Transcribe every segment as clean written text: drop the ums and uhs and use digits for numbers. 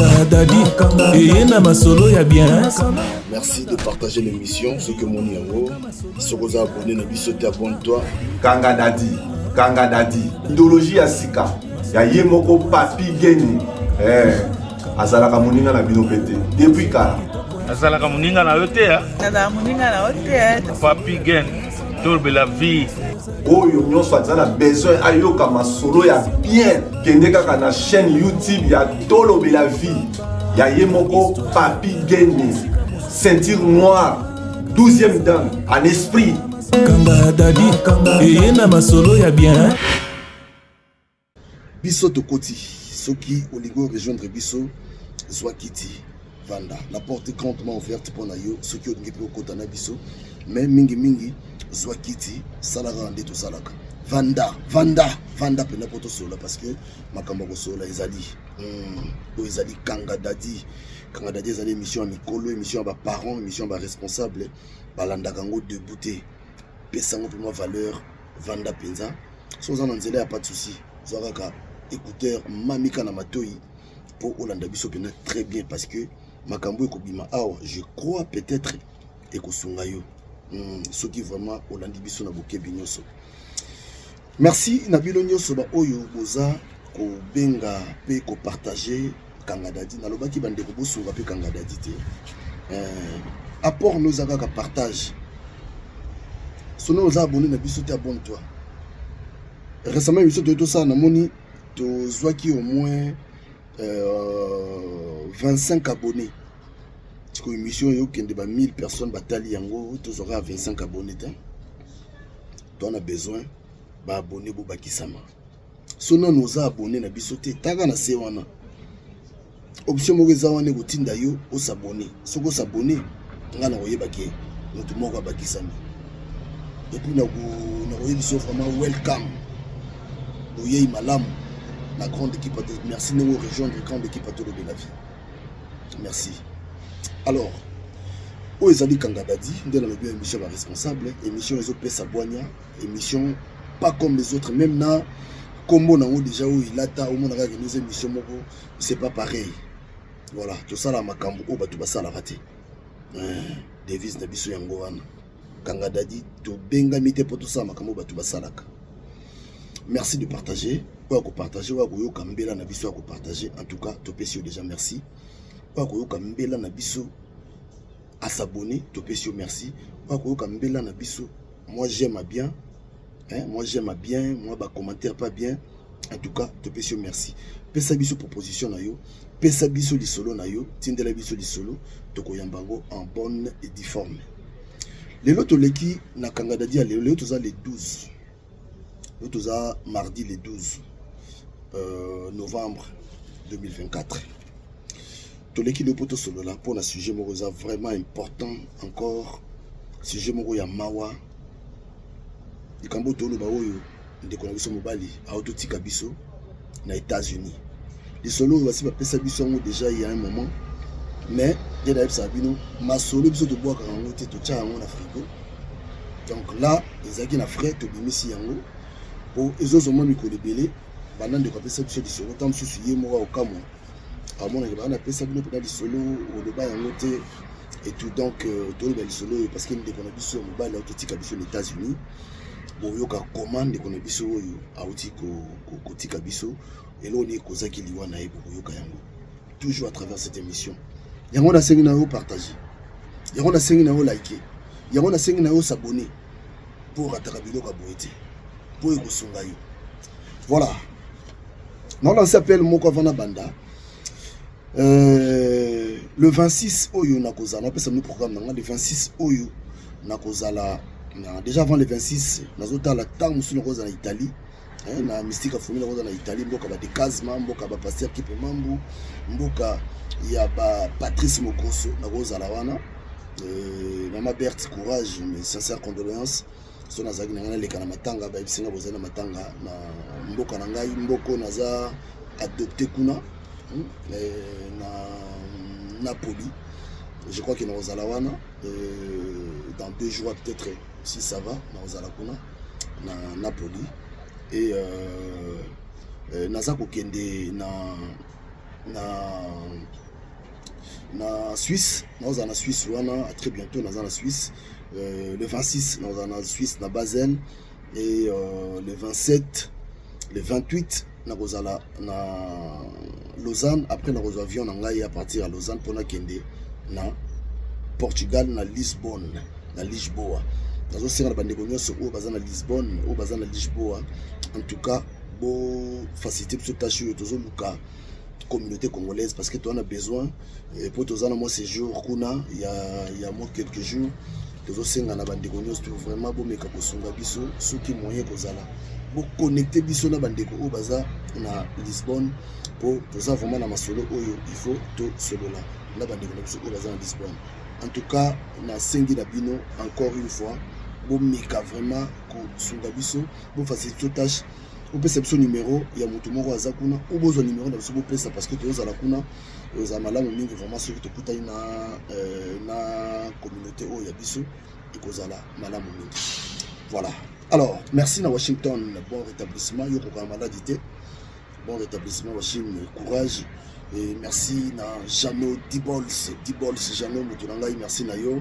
Kanga Dadi eye na masolo ya bien. Merci de partager l'émission. Soki omoni yango, soki oza abonné na biso te, abonne-toi. Kanga Dadi, Kanga Dadi, idéologie ya sika ya ye moko Papi Geni, eh, azalaka moninga na bino mpe te depuis kala. Azalaka moninga na yo te. Azalaka moninga na yo te. Papi Gen, tolobela vie. Oyo nyonso aza na besoin ayoka masolo ya bien, kende kaka na chaîne YouTube ya Tolobela Vie ya ye moko Papi Gene, ceinture noire, 12e dan en esprit. Kanga Dadi eye na masolo ya bien. Biso tokoti, soki olingi rejoindre biso, zwa kiti, vanda, la porte est grandement ouverte mpo na yo. Soki olingi mpe okota na biso, mais mingimingi zwa kiti, sala kaka nde tosalaka, vanda, vanda, vanda mpenza mpo tosolola, parce que makambo ya kosolola ezali. Oyo ezali Kanga Dadi. Kanga Dadi ezali émission ya mikolo, émission ya baparents, émission ya baresponsable. Balandaka yango debout te, pesa yango mpe mwa valeur, vanda mpenza. So oza na nzela ya, pas de souci, zwa kaka écouteur, mamika na matoi mpo olanda biso mpenza très bien, parce que makambo ekobima awa, je crois peut-être ekosunga yo, soki vraiment olandi biso na bokebi nyonso. Merci na bino nyonso baoyo boza kobenga mpe kopartager Kanga Dadi. Nalobaki, bandeko, bosunga mpe Kanga Dadi te. Apport no eza kaka partage. Sono oza abonné na biso te, abonne toi. Récemment, émission toyei tosala, namoni tozwaki au moins 25 abonnés. Sikoyo émission oyo okende ba 1000 personnes batali yango, tozwaka 25 abonnés te. Toza na besoin baabonnés bobakisama. So nanu oza abonné na biso te, taka na se wana, option moko eza wana ekotinda yo os'abonner. Soki os'abonner, ngai na koyeba ke motu moko abakisami, et puis nakoyebi biso vraiment welcome, boyei malamu na grande équipe. Merci ndenge orejoindre grande équipe Atolobela Vie, merci. Alors, oyo ezali Kanga Dadi. Nde nalobi, émission ya baresponsable, émission ezopesa bwanya, émission pas comme les autres. Même na nkombo nango déjà oyo elata, omona kaka eza émission moko, c'est pas pareil. Voilà, tosala makambo oyo bato basalaka te. Devise na biso yango wana, Kanga Dadi. Tobengami te mpo tosala makambo oyo bato basalaka. Merci de partager. Oyo akopartager, oyo akoyoka mbela na biso ya kopartager, en tout cas topesi yo déjà merci. Oyo akoyoka mbela na biso as'abonner, topesi yo merci. Oyo akoyoka mbela na biso, moi j'aime bien, hein, moi j'aime bien, moi bacommentaire pas bien, en tout cas topesi yo merci. Pesa biso proposition na yo, pesa biso lisolo na yo, tindela biso lisolo, tokoyamba yango en bonne et due forme. Lelo toleki na Kanga Dadi ya lelo. Lelo toza le 12, lelo toza mardi le 12 novembre 2024. Toleki lelo mpo tosolola mpona sujet moko eza vraiment important, encore sujet moko ya mawa. Likambo toloba oyo, ndeko na biso mobali aototika biso na États-Unis. Lisolo oyo basi bapesa biso yango déjà il y a un moment, mais nde nayebisaka bino, masolo biso tobwakaka yango te, totya yango na frigo. Donc là ezalaki na frais, tobimisi yango po ezozwa mwa mikolo ebele banda ndeko apesa biso lisolo. Ntango mosusu ye moko akokamwa, amonaki baa napesa bino mpena lisolo, oloba yango te et tout. Donc toloba lisolo oyo parce que ndeko na biso ya mobali autotika biso na États-Unis. Boyoka koma ndeko na biso oyo auti kotika biso, eloko nini ekozaki liwa na ye, bokoyoka yango toujours à travers cette émission. Yango nasengi na yo partage, yango nasengi na yo like, yango nasengi na yo s'abonner mpo orataka biloko ya boye te, mpo ekosunga yo. Voilà, naolancer appel moko avant na banda. Le 26 oyo nakozala, napesa bino programme na nga. Le 26 oyo nakozala na, déjà avant le 26 nazotala ntango mosusu nakozala na Italie, na Mystique Afumi. Nakozala na Italie, mboka badekazma, mboka bapaster Kipe Mambu, mboka ya bapatrice Mokoso. Nakozala wana. Mama Berthe, courage, mes sincères condoléances. So nazalaki na ngai naleka na matanga, bayebisi nga bozali na matanga na mboka na ngai, mboko naza adopté kuna, na Napoli. Je crois que nakozala wana dans 2 jours peut-être, si ça va. Nakozala kuna na Napoli et naza kokende na na na Suisse, naozala na Suisse wana à très bientôt, naza na Suisse le 26 naozala na Suisse na Basel et le 27, le 28 nakozala na Lausanne. Après nakozwa avion na ngai à partir ya Lausanne mpo nakende na Portugal, na Lisbonne, na Lisboa. Nazosenga na bandeko nyonso oyo baza na Lisbonne, oyo baza na Lisboa, en tout cas bofacilité biso tâche oyo tozoluka communauté congolaise, parce que toza na besoin mpo toza na mwa séjour kuna ya mwa quelques jours. Tozosenga na bandeko nyonso to vraiment bomeka kosunga biso soki moyen kozala, boconnecte biso na bandeko oyo baza na Lisbonne, mpo toza vraiment na masolo oyo il faut tosolola na bandeko na biso oyo baza na Lisbonne. En tout cas nasengi na bino encore une fois, bomeka vraiment kosunga biso, bofacilite biso tâche, bopesa biso numéro ya motu moko aza kuna, ou bozwa numéro na biso bopesa, parce que tozala kuna, ezala malamu mingi vraiment soki tokutani na communauté oyo ya biso, ekozala malamu mingi. Voilà, alors merci na Washington, bon rétablissement, yo kokanga maladi te, bon rétablissement Washington, courage. Et merci na Jano Dibols, Dibols Jano, moto na ngai, merci na yo.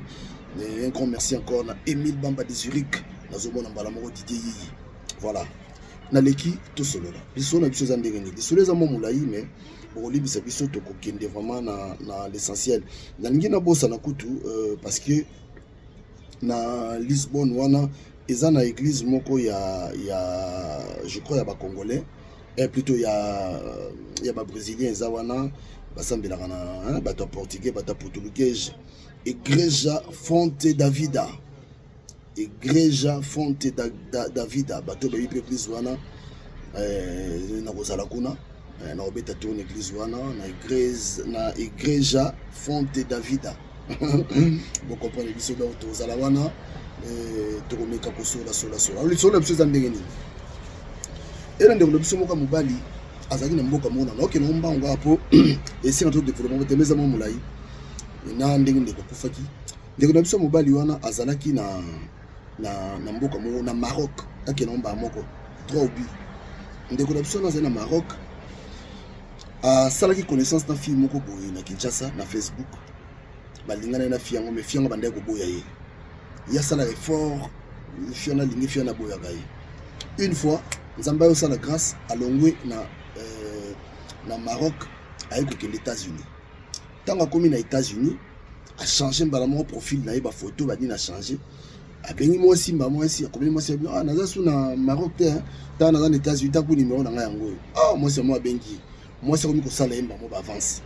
Et un grand merci encore na Emile Bamba de Zurich, nazomona mbala moko Didier Yiyi. Voilà, naleki tosolola lisolo na biso eza ndenge nini. Lisolo eza mwa molai, mais bokolimbisa biso, tokokende vraiment na l'essentiel. Nalingi nabosana kutu parce que na Lisbonne wana eza na église moko ya, je crois, ya bacongolais, plutôt ya babrésilien eza wana, basambelaka na, hein, bato ya portugais, bato ya portugais, Igreja Fonte da Vida, Igreja Fonte da Vida. Bato bayebi mpe église wana, nakozala kuna, nakobeta tour na église wana, na Igreja Fonte da Vida, bocomprendre biso. Donc tozala wana, tokomeka kosola sola sola. Lisolo na biso eza ndenge nini? Ena ndeko na biso moko ya mobali azalaki na mboka moko na naokende mbango kaka mpo esenga to développement te, eza mwa molai na ndenge ndeko akufaki. Ndeko na biso mobali wana azalaki na mboka moko na Maroc, akende mbala moko droit au but. Ndeko na biso wana azali na Maroc, asalaki connaissance na fille moko boye na Kinshasa na Facebook. Balingana na fille yango, mais fille yango bandaki koboya ye. Ye asalaka effort, fille wana alingi, fille wana aboyaka ye. Une fois Nzambe ayosala grâce, alongwe na Maroc, aye kokende États-Unis. Ntango akomi na États-Unis, achange mbala moko profil na ye, bafoto banini, achange, abengi mwasi mba mwasi akomeli mwasi: "Ah, naza su na Maroc te, ntango naza na États-Unis, taku numéro na ngai yango oyo." Ah, mwasi yango abengi ye, mwasi akomi kosala ye mbamo baavance,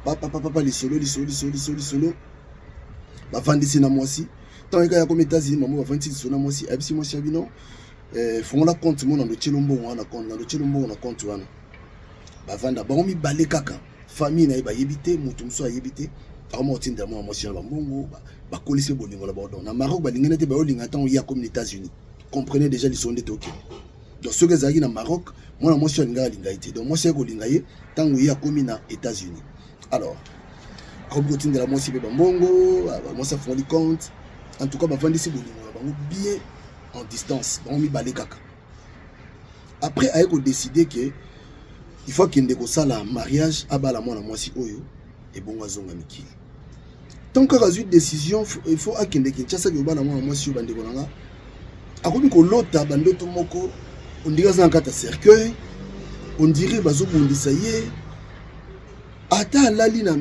papapapapa, lisolo lisolo lisolo lisolo lisolo, bavandisi na mwasi. Ntango eka ya komi États-Unis, mamo bavandisi lisolo na mwasi, ayebisi mwasi ya bino: "Fongola compte mo, nando tielo mbongo wana compte, nando tielo mbongo na compte wana." Bavanda bango mibale kaka, famille na ye bayebi te, moto mosusu ayebi te. Akoma kotindela mwana mwasi wana bambongo, bakolisi mpe bolingo na bango. Donc na Maroc balingani te, bayolinga ntango ye akomi na États-Unis. Comprenez déjà lisolo nde toke. Donc soki ezalaki na Maroc, mwana mwasi oyo alingaka alinga ye te. Donc mwasi aye kolinga ye ntango ye akomi na États-Unis. Alors akomi kotindela mwasi mpe bambongo, mwasi afungoli compte. En tout cas bavandisi bolingo na bango bien en distance, bango mibale kaka. Après aye kodécider ke il faut akende kosala mariage, abala mwana mwasi oyo, ebongo azonga mikili. Tant kaka azwi décision il faut akende Kinshasa kobala mwana mwasi oyo, bandeko na nga, akomi kolota bandoto moko, on dirait aza na kati ya cercueil, on dirait bazobundisa ye. Ata alali na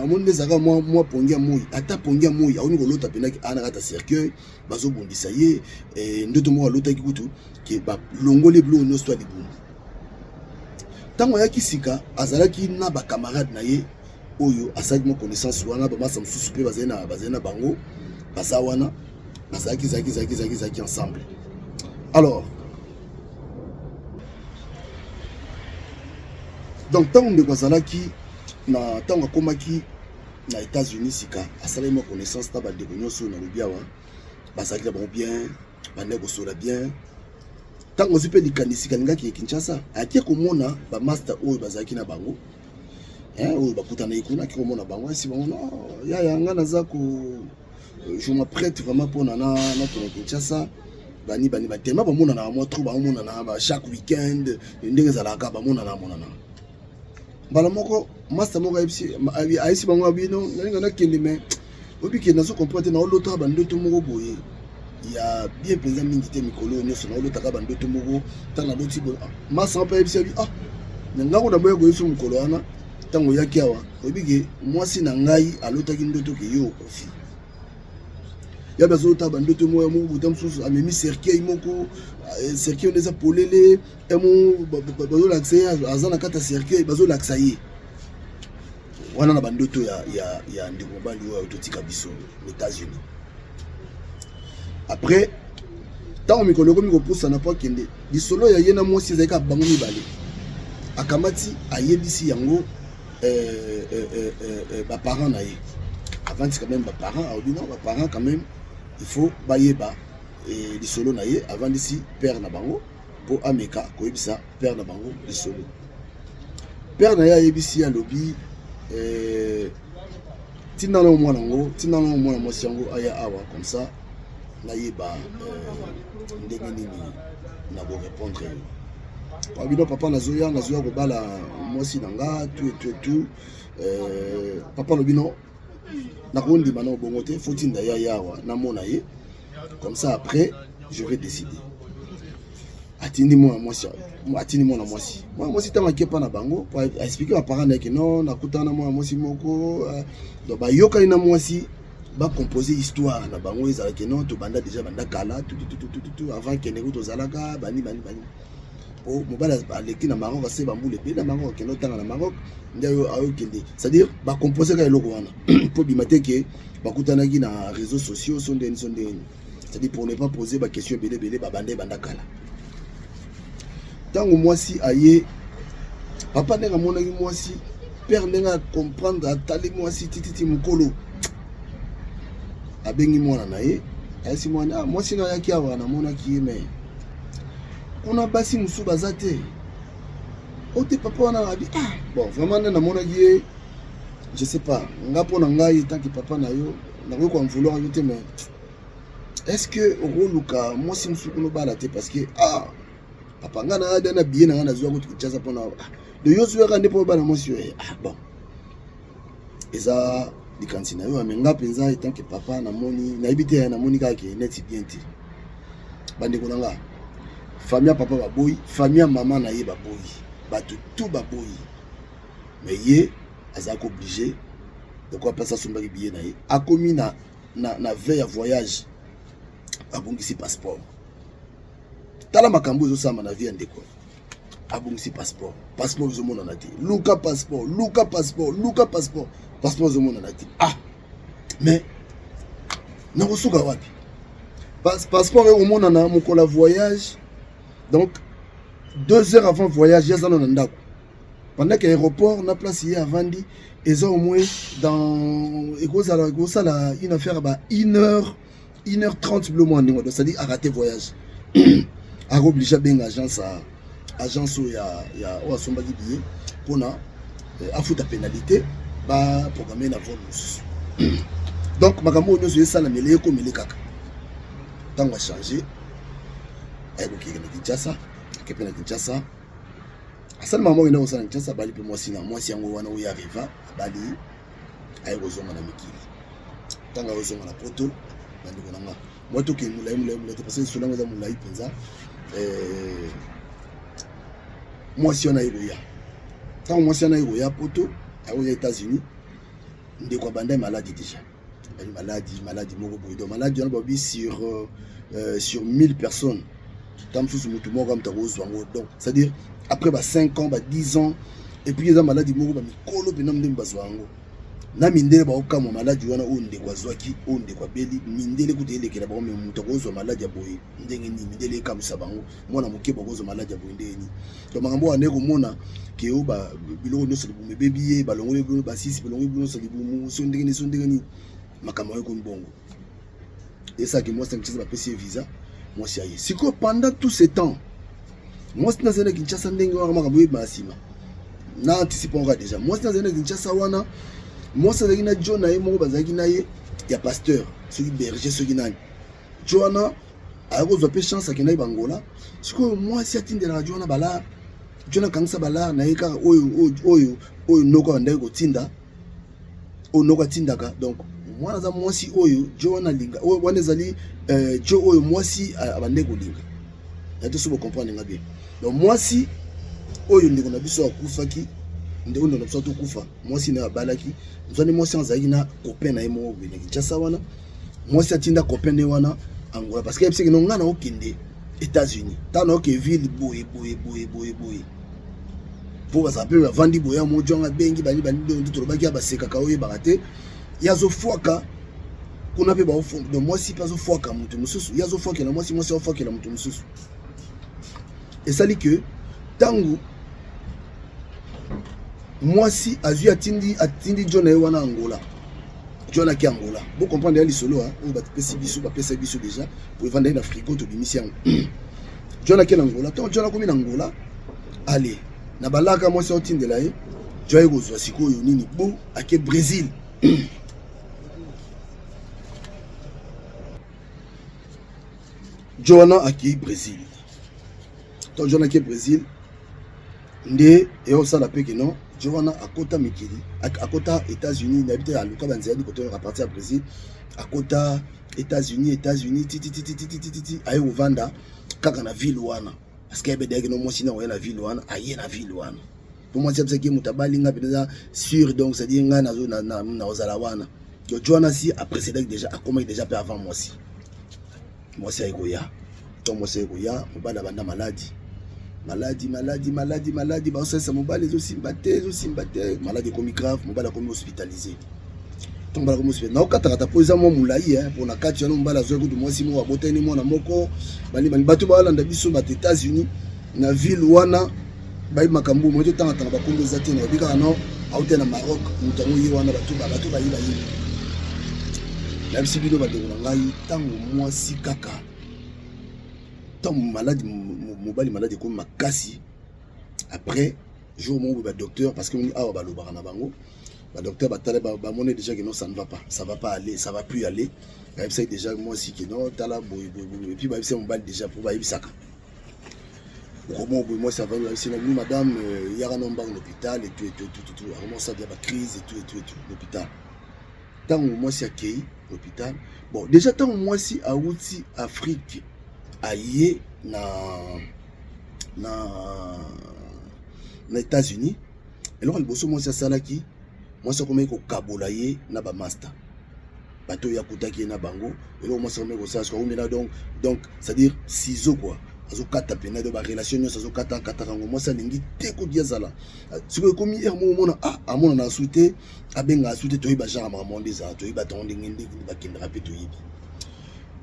omoni nde ezalaka mwa pongi ya moi, ata pongi ya moi, akomi kolota mpendaki aa na kati ya cercueil, bazobundisa ye. Ndoto moko alotaki kutu ke balongoli biloko nyonso to ya libumu. Ntango ayaki sika, azalaki na bacamarade na ye oyo asalaki mwa connaissance wana, bamasa mosusu mpe bazali na bango, baza wana, bazalaki zalaki zalaki zalaki zalaki ensemble. Alors donc ntango ndeko azalaki na, ntango akomaki na États-Unis sika, asalaki mwa connaissance na bandeko nyonso oyo nalobi awa. Bazalaki na bango bien, bandeko kosola bien. Ntango azwi mpe likanisi alingaki ye Kinshasa, ayaki komona bamaster oyo bazalaki na bango, oyo bakutanaki kuna. Aki komona bango, esi bango: "No yaya, nga naza ko, je m'apprête vraiment mpona nakende Kinshasa." Bani bani batema, bamonanaka mwa trop, bamonana ba chaque week-end, ndenge ezalaka, bamonana monana. Mbala moko masta moko ayebisi bango ya bino, nalinga nakende, mais oyebi ke nazo comprendre te, naolotaka bandoto moko boye ya bien mpenza mingi te. Mikolo oyo nyonso naolotaka bandoto moko. Ntango naloti boye, masta mpe ayebisi abi: "Ah, na ngango naboya koyebisa mokolo wana ntango oyaki awa, oyebi ke mwasi na ngai alotaki ndoto ke yo okufi." Yabi azolota bandoto moko ya moko buta mosusu, amemi cercueil moko, cercueil wana eza polele, emo bazolakisa ye aza na kati ya cercueil. Bazolakisa ye wana na bandoto ya ndeko mobali oyo totika biso na États-Unis. Après, ntango mikolo ekomi kopusana mpo akende, lisolo ya ye na mwasi ezali kaka bango mibale. Akamati, ayebisi yango baparent na ye. Avandi quand même baparent, alobi non, baparent quand même, il faut bayeba lisolo na ye. Avandisi père na bango mpo ameka koyebisa père na bango lisolo. Père na ye ayebisi ye, alobi: "Ntina na mwana yango, ntina na mwana mwasi yango aya awa, comme ça nayeba ndenge nini na korépondre yo." Bino papa, nazoya kobala mwasi na nga, tout et tout et tout. Papa alobi: "No, nakondima na obongo te, faut tinda ya ye awa, namona ye, comme ça après je vais décider." Atindi mwana mwasi, atindi mwana mwasi. Mwana mwasi, ntango akepa na bango, aexpliquer baparent na ye ke non, nakutana na mwana mwasi moko. Donc bayokani na mwasi, bacompose histoire na bango, ezalaki non, tobanda déjà banda kala tututututu, avant kende ku tozalaka bani bani bani. Po mobali aleki na Maroc, ase bambula ebele na Maroc, akende otanga na Maroc, nde ayokende. C'est-à-dire bacompose kaka eloko wana mpo bima te ke bakutanaki na réseaux sociaux, so ndeni so ndeni. C'est-à-dire pour ne pas poser baquestion ebele ebele, babanda ebanda kala. Ntango mwasi aye, papa ndenge amonaki mwasi, père ndenge acomprendre, atali mwasi tititi mokolo, abengi mwana na ye, ayesi mwana: "Ah, mwasi na ayaki awa, namonaki ye, mais kuna basi mosusu baza te o te." Papa wana abi: "Ah bon, vraiment nde namonaki ye, je sais pas, nga mpo na ngai tant que papa na yo, nakoki koen vouloir yo te, mais est ce que okoluka mwasi mosusu kuna obala te? Parce que ah, papa, nga na ada na billet na nga, nazwa kutu Kinshasa mpona ah, de yo zwaka nde mpo obala mwasi oyo. Ah bon, eza likanisi na yo, mais nga mpenza en tant que papa, namoni, nayebi te, namoni kaka ke neti bien te." Bandeko na nga, famille ya papa baboyi, famille ya mama na ye baboyi, bato tu baboyi, mais ye azalaki obligé. Donc apesa, asombaki billet na ye, akomi na veille ya voyage, abongisi passeport. Tala makambo ezosalama na vie ya ndeko. Abongisi passeport, passeport ezomonana te. Luka passeport, luka passeport, luka passeport, passeport ezomonana te. Ah, mais nakosuka wapi? Passeport ekomonana mokolo ya voyage. Donc 2 heures avant voyage, ye aza na ndako, pendant que aéroport na place ye avandi eza au moins dans ekozala, ekozala une affaire ba 1 heure, 1 heure 30, bilo mwa ndenge. Donc c'est-à-dire araté voyage, akooblige abenga agence, agence oyo ya oyo asombaki billet, mpona afuta pénalité, baprogramme na vol mosusu. Donc makambo oyo nyonso esalamela, ekomele kaka ntango achange, ayekokeke na Kinshasa. Ake mpe na Kinshasa, asali makambo akenda kosala na Kinshasa, abali mpe mwasi na mwasi yango wana oyo arriva, abali, aye kozonga na mikili. Ntango akozonga na Poto, bandeko na nga, mwa tokende molai molai molai te, parce que lisolo yango eza molai mpenza. Mwasi wana aye koya, ntango mwasi wana aye koya Poto, akoya États-Unis, ndeko abandai maladi déjà, abandi maladi, maladi moko boye. Donc maladi wana babi sur 1000 personnes, ntango mosusu motu moko amutu akozwa yango. Donc c'est à dire après ba 5 ans, ba 10 ans. Et puis eza maladi moko bamikolo mpena ndenge bazwa yango. Na mindele baokamwa maladi wana oyo ndeko azwaki, oyo ndeko abeli. Mindele kuta elekela bango, mais moto akozwa maladi ya boye ndenge nini? Mindele ekamwisa bango, mwana moke bakozwa maladi ya boye ndenge nini? Donc makambo wana komona ke oyo biloko nyonso libumu ebebi ye, balongoli bino basisi, balongoli bino nyonso libumu, so ndenge nini, so ndenge nini, makambo yango ekomi bongo. Esalaki mwasi na Kinshasa, bapesi ye visa, mwasi aye. Sikoyo pendant tout ce temps mwasi nazali na Kinshasa, ndenge wana makambo oyebima na nsima na anticipe yango déjà. Mwasi nazali na Kinshasa wana, mwasi azalaki na jo na ye moko, bazalaki na ye ya pasteur, soki berger, soki nani. Jo wana aya kozwa mpe chance, akendaki bangola. Sikoyo mwasi atindelaka jo wana bala John akangisa balare na ye kaka oyo oyo oyo oyo noko abandaki kotinda, oyo noko atindaka. Donc mwana aza mwasi oyo jo wana alinga, oyo wana ezali euh, jo oyo mwasi abandaki kolinga na te. So bocomprendre nga bien. Donc mwasi oyo ndeko na biso akufaki, ndeko na biso atokufa, mwasi na ye abalaki nzwani, mwasi azalaki na copain na ye moko boye na Kinshasa wana. Mwasi atinda copain ne wana Angola parce que ayebisaki no ngai naokende États-Unis, ntango naoke ville boye boye boye boye boye, mpo bazala mpe bavandi boye ya mojo anga abengi bani bani nde tolobaki ya basekaka oyebaka te, ye azofwaka kuna mpe donc mwasi mpe azofwaka moto mosusu, ye azofwakela mwasi, mwasi azofwakela moto mosusu. Esali ke ntango mwasi azwi atindi atindi jo na ye wana Angola, jo ake Angola. Bo comprendre ya lisolo oyo bapesi biso, bapesa biso déjà po evandaki na frigo, tobimisi yango. John ake na Angola. Ntango John akomi na Angola, ale na balaka mwasi aotindela ye, jo aye kozwa sikoyo nini bo ake Brésil. Jo wana akei Brésil. Ntango John ake Brésil, nde eyosala mpe ke non, jo wana akota mikili, akota États-Unis, nayebi te, aluka banzela nini koto à partir ya Brésil akota États-Unis, États-Unis tititititititi, aye kovanda kaka na ville wana parce que ayebedeyaki no mwasi na koya na ville wana, aye na ville wana po mwasi abisaki ye moto abali nga mpenza sûr. Donc c'est-à-dire ngai nakozala wana. Donc jo wana si aprécédaki déjà, akomaki déjà mpe avant mwasi. Mwasi aye koya, to mwasi aye koya, mobali abanda maladi, maladi, maladi, maladi, maladi, baosalisa mobali, ezosimba te, ezosimba te, maladi ekomi grave, mobali akomi hospitalisé. Ntango mobali akomi hospitalisé, naokatakata mpo eza mwa molai mpo na kati wana mobali azwaki kutu mwasi moko, abotani mwana moko. Bani bani bato baolanda biso, bato États-Unis na ville wana bayebi makambo moi totangatanga, bakombo eza te, nayebi kaka no auta na Maroc, moto yango ye wana, bato bato baye bayebi. Nayebisi bino bandeko na ngai, ntango mwasi kaka, ntango maladi mobali, maladi ekomi makasi, après jour moko boye badocteur, parce que awa balobaka na bango, badocteur batala, bamoni déjà que non, ça ne va pas, ça va pas aller, ça va plus aller. Bayebisaki déjà mwasi ke non, tala boye boye boye, et puis bayebisaki mobali déjà po bayebisaka okomo boye. Mwasi avandi, bayebisi na bino: "Madame, yaka na mbango na hôpital et tout et tout et tout et tout." Akomosa dia bacrise et tout et tout et tout l'hôpital. Ntango mwasi akei l'hôpital, bon, déjà ntango mwasi awuti Afrique aye na États-Unis, eloko liboso mwasi asalaki, mwasi akomaki kokabola ye na bamaster, bato oyo akutaki ye na bango. Eloko mwasi akomaki kosala soki akomela, donc c'est-à-dire ciseau quoi, azokata pena do barelation nyonso, azokata akataka yango. Mwasi alingi te koki azala sikoyo, ekomi heure moko omona ah, amonana asu te, abengaka asu te. Toyeba genre makambo nde ezala, toyeba ntango ndenge ndenge bakendaka mpe toyebi.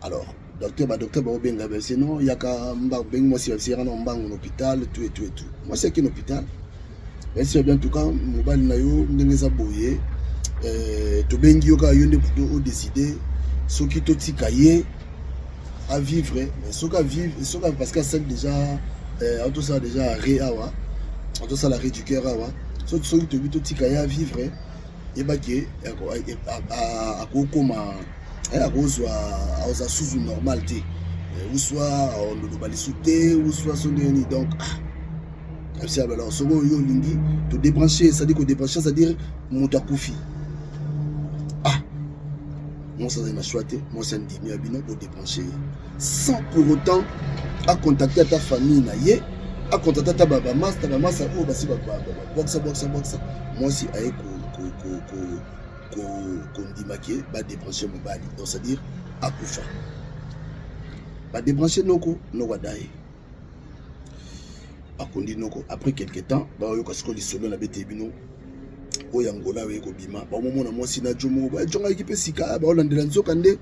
Alors docteur, badocteur baobenga, babisi non, yaka bengi mwasi, babisi yaka na mbango na hôpital, tout et tout et tout. Mwasi aki na hôpital, bayebisi bien: "En tout cas mobali na yo ndenge eza boye, tobengi yo kaka yo nde odécide soki totika ye avivre. Mais soki avivre, soki, parce que asali déjà, atosala déjà arrêt awa, atosala arrêt du cœur awa, soki toyebi totika ye avivre, yebaki akokoma, akozwa, akozala susu normal te, ou soit oloba lisu te, ou soit so ndenge nini." Donc ah, alors soki oyo olingi todébranche, c'est-à-dire kodébranche, c'est-à-dire moto akufi. Ah, mwasi azali na choix te, mwasi andimi ya bino bodébranche ye sans pour autant acontacte ata famille na ye, acontacte ata bamaster, bamasa oyo basi babwakisa bwakisa bwakisa. Mwasi aye kondima ke badébranche mobali, donc c'est-à-dire akufa. Badébranche noko, noko adaye, bakondi noko. Après quelque temps baoyoka sikoyo lisolo na bete bino oyo Angola oye kobima, baomomona mwasi na jo moko jongaki mpe sika, baolandela nzoka nde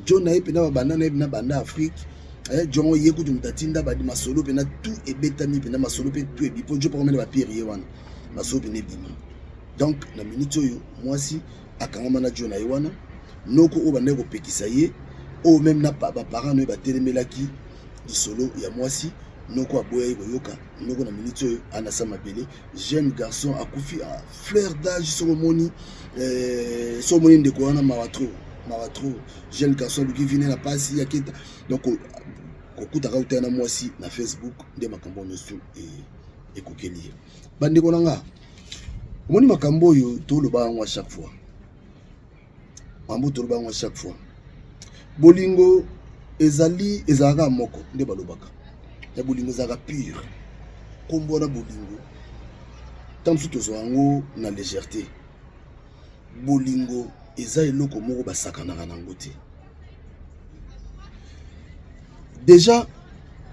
jo na ye mpena babanda na ye mpena banda Afrique. Jongo ye kutu moto atinda badi masolo mpena tout ebetami mpena masolo mpe tout ebi mpo jo pakomena bapire ye wana, masolo mpena ebima. Donc na minute oyo mwasi akangama na jo na ye wana, noko oyo bandaki kopekisa ye, oyo même na baparent no ye batelemelaki lisolo ya mwasi, noko aboyaki koyoka noko. Na minute oyo anasa mabele, jeune garçon akufi à fleur d'âge. Soki omoni, soki omoni ndeko wana, mawa trop, mawa trop. Jeune garçon aluki vine na pasi aketa. Donc kokutaka utaya na mwasi na Facebook nde makambo nyonso. Ekokeli ye. Bandeko na nga, omoni makambo oyo toloba yango à chaque fois, makambo toloba yango à chaque fois. Bolingo ezali, ezalaka moko nde balobaka ya bolingo ezalaka pure. Nkombo wana bolingo, ntango mosusu tozwa yango na légèreté. Bolingo eza eloko moko basakanaka nango te. Déjà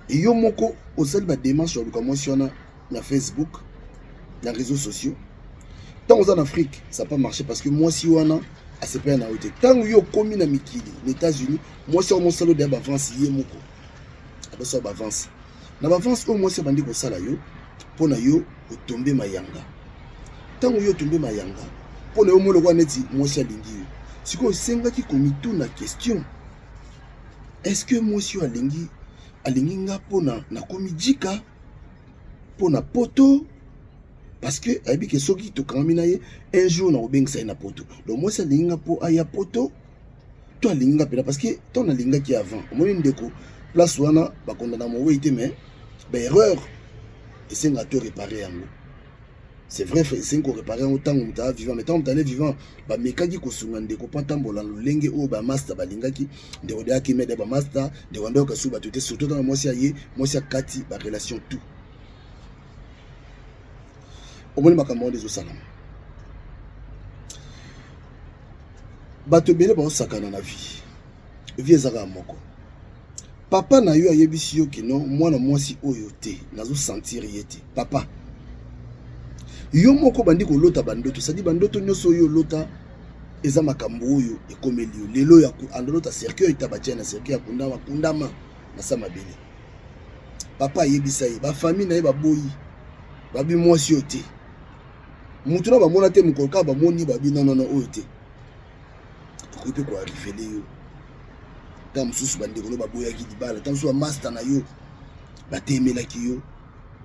yo moko osali badémarche ya luka mwasi wana na Facebook, na réseaux sociaux. Ntango oza na Afrique, ça pas marché parce que mwasi wana asepela na yo te. Ntango yo okomi na mikili, na États-Unis, mwasi yango mosala odeya baavance, ye moko adosala baavance. Na baavance oyo mwasi abandi kosala yo, mpo na yo otombe mayanga. Ntango yo otombe mayanga, mpo na yo moi lokola neti mwasi alingi yo. Sikoyo osengaki komituna question: est-ce que mwasi oyo alingi nga mpona nakomi jika, mpona poto? Parce que ayebi ke soki tokangami na ye, un jour nakobengisa ye na poto. Donc mwasi alingi nga mpo aya poto, to alingi nga mpena parce que ntango nalingaki avant? Omoni ndeko, place wana bakondana mowei te, mais baerreur esengaka to réparer yango. C'est vrai, esengi koréparer yango ntango moto aza vivant. Mais ntango moto ale vivant, bamekaki kosunga ndeko mpo atambola lolenge oyo bamaster balingaki. Ndeko de akimi de bamaster, ndeko ande okasu bato te, surtout ntango mwasi aye, mwasi akati barelation tout. Omoni makambo wana ezosalama, bato ebele baosakana na vie. Vie ezaka moko. Papa na yo ayebisi yo kino mwana mwasi oyo te, nazosentir ye te. Papa, yo moko bandi kolota bandoto, sadi bandoto nyonso oyo olota eza makambo oyo ekomeli yo lelo. Ya andolota cercueil, ta batia na cercueil, akundama, kundama na sa mabele. Papa ayebisa ye, bafamille na ye baboyi, babi mwasi oyo te. Mutu na bamona te, mokolo kaka bamoni, babi nonono, oyo te. Okoki mpe koarrivele yo ntango mosusu bandeko no baboyaki libala, ntango mosusu bamaster na yo batemelaki yo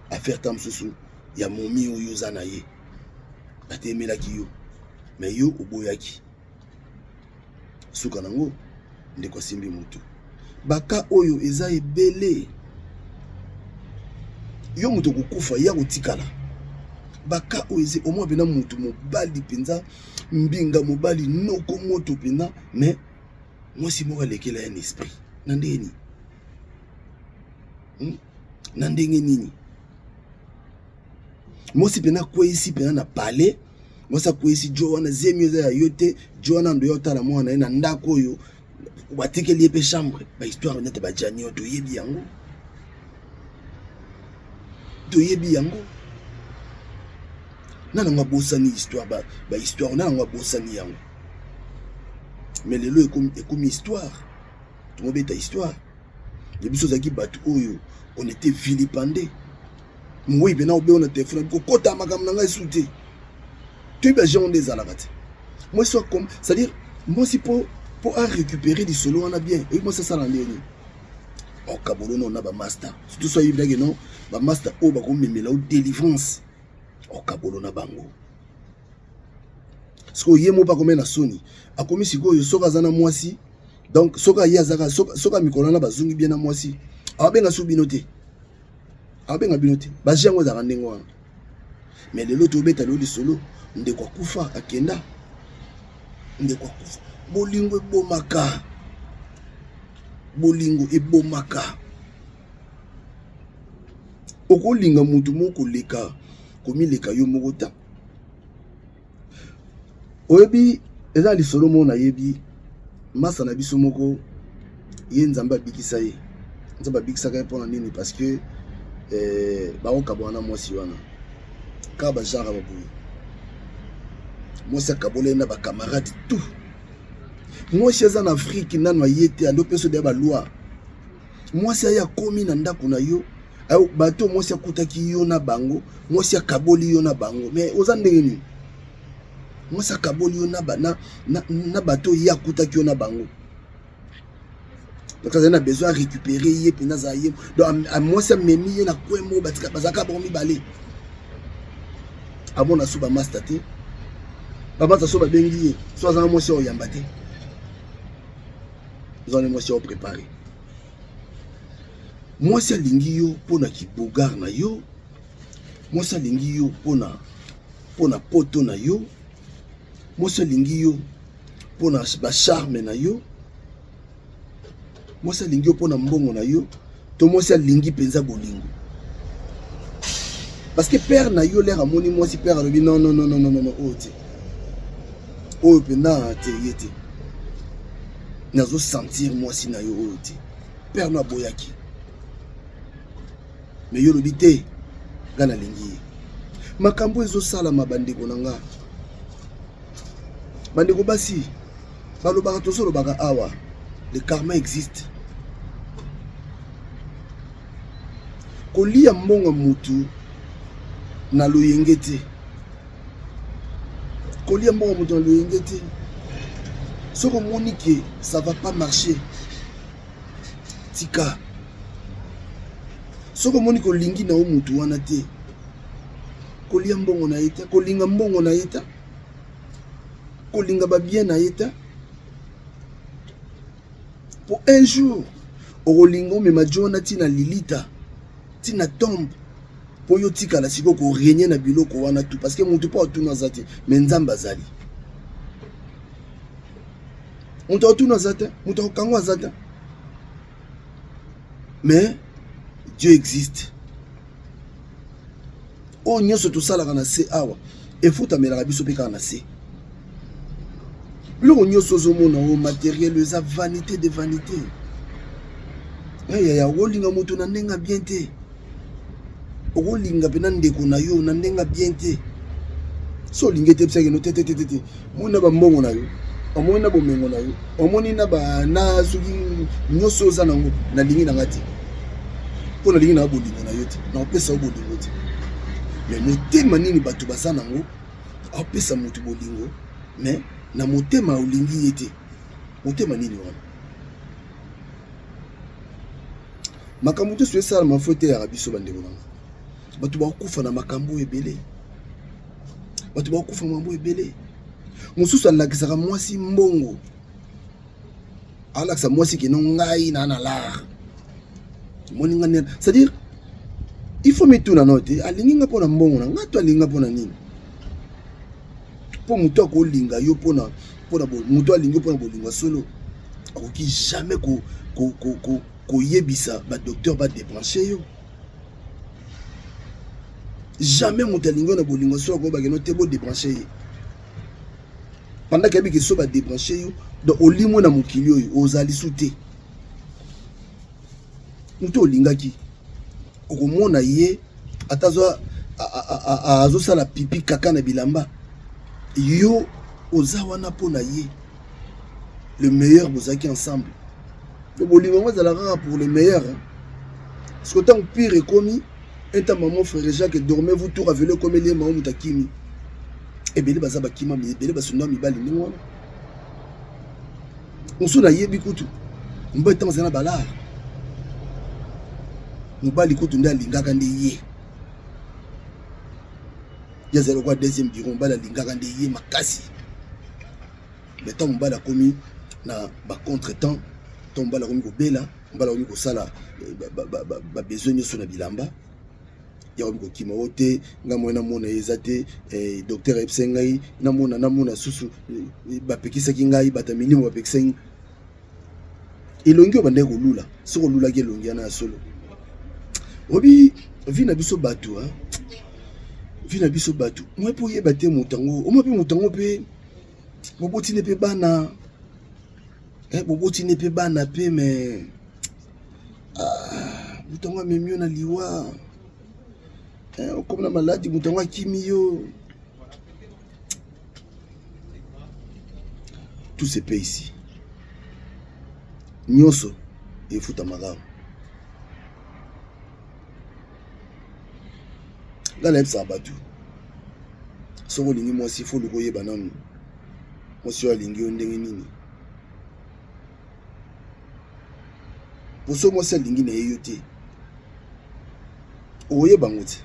affaire, ntango mosusu ya momi oyo oza na ye batemelaki yo, mais yo oboyaki. Suka nango, ndeko asimbi motu. Baka oyo eza ebele. Yo moto okokufa, ya kotikala baka oyo eza omwa mpena motu mobali mpenza, mbinga mobali, noko moto mpenza, mais mwasi moko alekela ye na esprit. Na ndenge nini? Na ndenge nini mwasi mpena akweyisi mpena na palais? Mwasi akweyisi jo wana, zemi eza ya yo te. Jo wana ndo yo otala mwana na ye na ndako oyo batikeli ye mpe chambre. Bahistoire nete bajani oyo toyebi yango, toyebi yango. Na nango abosani histoire, bahistoire na yango abosani yango. Mais lelo ekomi histoire, tomobeta histoire. Ya biso ozalaki bato oyo on était vilipendé. Mowei mpena obengo na telefone, kokota makambo na ngai su te. Toyebi agent nde ezalaka te. Mwasi comme, c'est-à-dire mwasi mpo arécupérer lisolo wana bien, oyebi mwasi asala ndenge nini? Okabolo no na bamaster, surtout so ayebinaki no bamaster oyo bakomemela o délivrance, okabolo na bango. Sikoyo ye moko akomi na soni, akomi sikoyo soki aza na mwasi, donc soki aye azaka, soki amikolo wana bazongi bien na mwasi, ababenga so bino te, ababenga bino te. Baji yango ezalaka ndenge wana. Mais lelo tobeta lelo lisolo, ndeko akufa, akenda, ndeko akufa. Bolingo ebomaka, bolingo ebomaka. Okolinga motu moko koleka komileka yo moko ta. Oyebi, eza lisolo moko nayebi. Masa na biso moko ye, Nzambe abikisa ye. Nzambe abikisaka ye mpona nini? Parce que bakokabwana na mwasi wana kaka bagenre baboye. Mwasi akabola ye na bacamarade tout. Mwasi aza na Afrike nano aye te, ando mpe so deya baloi. Mwasi aye, akomi na ndako na yo, bato mwasi akutaki yo na bango, mwasi akaboli yo na bango. Mais oza ndenge nini? Mwasi akaboli yo na bato ye akutaki yo na bango. Donc azali na besoin arécupérer ye mpenza, azala ye. Donc mwasi amemi ye na coin moko, bazalaka bango mibale. Amona so bamaster te, bamaster so babengi ye, so azanga mwasi oyo oyamba te, ozala mwasi oyo préparé. Mwasi alingi yo mpo na kibogar na yo. Mwasi alingi yo mpona mpona poto na yo, mwasi alingi yo mpona bacharme na yo, mwasi alingi yo mpona mbongo na yo, to mwasi alingi mpenza bolingo. Parce que père na yo lere amoni mwasi, père alobi non non non non non non, oyo te, oyo mpenza te, ye te, nazo sentir mwasi na yo oyo te. Père no aboyaki, mais yo olobi te, nga nalingi ye. Makambo ezosalama, bandeko na nga, bandeko basi, balobaka, tozolobaka awa, le karma existe. Kolia mbongo mutu na loyenge te, kolia mbongo mutu na loyenge te. Soki omoni ke ça va pas marcher, tika. Soki omoni kolingi na yo mutu wana te, kolia mbongo na ye te, kolinga mbongo na ye te, kolinga babien na ye te, po un jour okolinga omema jo wana ntina lilita, ntina tombe, mpo yo tikala sikoyo korenie na biloko wana tu, parce que motu mpo atuna aza te, mais Nzambe azali. Moto atuna aza te, moto akokango aza te, mais Dieu existe. Oyo nyonso tosalaka na se awa efutamelaka biso mpe kaka na se. Biloko nyonso ozomona oyo materiel eza vanité de vanité. Yaya, okolinga moto na ndenge bien te, okolinga mpena ndeko na yo na ndenge bien te. So olingi ete ebisaki no te te te te te, omoni na bambongo na yo, omoni na bomengo na yo, omoni na ba na soki nyonso oza nango, nalingi na nga te, mpo nalingi na bolingo na yo te, nakopesa yo bolingo te. Mais motema nini bato baza nango, aopesa moto bolingo, mais na motema olingi ye te? Motema nini wana? Makambo nyonso esalama fo eteyaka biso, bandeko na nga. Bato bakokufa na makambo ebele, bato bakokufa makambo ebele. Mosusu alakisaka mwasi mbongo, alakisa mwasi keno ngai na na lar omoni nga nde, c'est-à-dire il faut mituna no te, alingi nga mpona mbongo na nga to alingi nga mpona nini? Mpo moto akolinga yo mpona moto alingi yo mpona bolingo ya solo, akoki jamais koyebisa badocteur badébranche yo. Jamais moto alingi yo na bolingo ya solo akoyebake no te bodébranche ye, pendant ke yebi ke so badébranche yo, donc olimwe na mokili oyo, ozali su te. Moto olingaki, okomona ye ata azosala pipi kaka na bilamba, yo oza wana mpo na ye. Le meilleur, bozalaki ensemble. Bolingo yango ezala kaka pour le meilleur, parce que ntango pire ekomi, un maman, frère Jacques, dormez-vous, tour à vélo ekomeli ye, mama, moto akimi. Ebele baza bakima, ebele basunda mibali ndenge wana. Mosusu nayebi kutu, mobali ntango aza na balare, mobali kutu nde alingaka nde ye, ye azali lokola deuxième bureau. Mobali alingaka nde ye makasi, mais ntango mobali akomi na bacontretemps, ntango mobali akomi kobela, mobali akomi kosala babesoin nyonso na bilamba, ya komi kokima o te, ngai moye namona ye eza te. Docteur ayebisaki ngai namona susu, bapekisaki ngai, bato ya milimo bapekisaki. Elongi oyo bandaki kolula, soki olulaki elongi wana ya solo, obi vie na biso bato, vie na biso bato, mwa mpe oyeba te moto yango, omwa mpe moto yango mpe bobotini mpe bana, bobotini mpe bana mpe, mais moto yango amemi yo na liwa, okomi na maladi, moto yango akimi yo. Tout se paie ici, nyonso efutamaka. Ngai nayebisaka bato, soki olingi mwasi, fo oluka oyeba nanu mwasi oyo alingi yo ndenge nini. Poso mwasi alingi na ye yo te, okoyeba yango te.